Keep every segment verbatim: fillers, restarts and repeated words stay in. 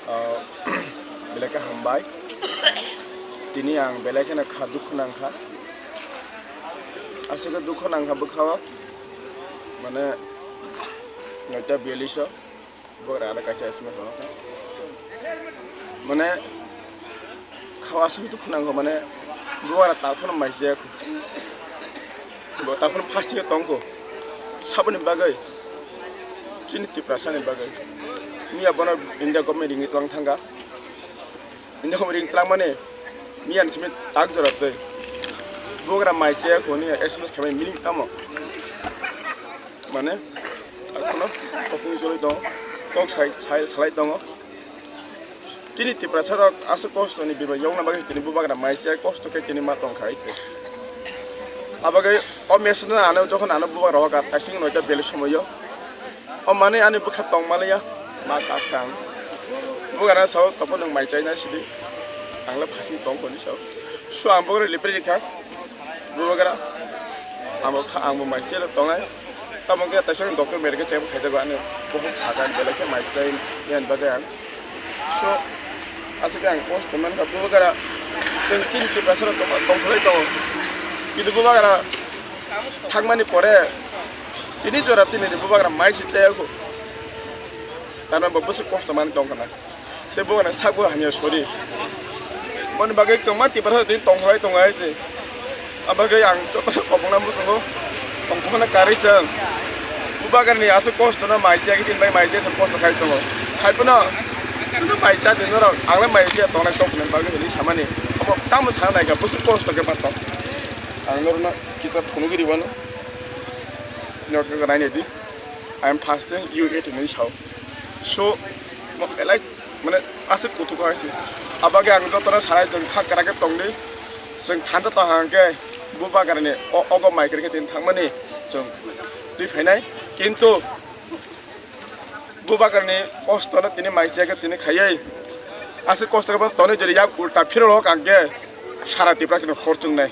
Ah, belai khe hambai. Tini ang belai kheno kha dukhu nangkha. Aswk khe dukhu nangkha bwkhao. Mane, noita biyaliso. Bubagra ano kaisa S M S rwkha. Mane, kha aswk dukhu nangkha, mane, bubagra takhwno maijak. Bo takhwno phasing tongkho. Saboni bagwi. Chini Tiprasani bagwi. Miya bono India government ringwi tlang thangkha. India government ring tlangmani miya ni simi tak jora twi. Bubagra maijak hwnwi S M S khaimani meaning tamo? Mane, takhwno kokni joloi tongo. Kok sai, sai, salai tongo. Chini Tiprasa rok aswk kosto ni bibai yokna bagwi tini bubagra maijak kosto khe tini ma tongkha hai se. Abagwi o message no ano jokhon ano bubagra hoka taising noita beli somoyo. O mane ani bwkha tong maliya ma kha kha ang. Bubagra sao tobo nwng mai chaina sidi. Ang le phasing tong koni sao. So ang bubagra lipri rikha. Bubagra amo kha ang bo mai chelo tongnai. Tamo khe taisang doctor medical check up khaijago ani. Bohok sadan belai khe mai chai yan bagwi ang. So, aswk ang post man kha bubagra. Chwng chini Tiprasa rok tongma tongthulai tongo. Kintu bubagra thangmani pore tini jora tini ni bubagra mai si chaya kho. Tano bo bwswk kosto man tong khna. Tei bubagra sakbo hamya sori. Moni bagwi tongma Tiprasa tini tongthulai tongo hai se. Abagwi ang joto kobongna muchungo tongthokna karwi chwng. Bubagrani aswk kosto no mai chaya khe chini bai mai chaya se kosto khai tongo. Hai phano chwngno mai cha di norok ang le mai chaya tongnai tong phunani bagwi hinwi samani. Obo tamo sana naikha bwswk kosto khe ma tong. Ang norokno kisa phunugwi ribano. Norok nainai di. I am fasting, you eat hinwi sao. So, mo belai mane aswk kuthuk hai se. Abagwi ang jotono sanai chwng kha kwrak khe tongdi. Chwng thansa tong hang khe bubagrani o-, ogo mai kwrwi khe chwng thangmani chwng twi phainai. Kintu bubagrani kosto no tini mai chaya khe tini khaiwi. Aswk kosto khe bo tonwi jori yak ulta phirok ang khe sara Tipra kheno hor chwngnai.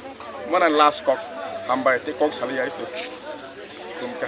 Mona last kok hambai tei kok sali hai se. Khumkha.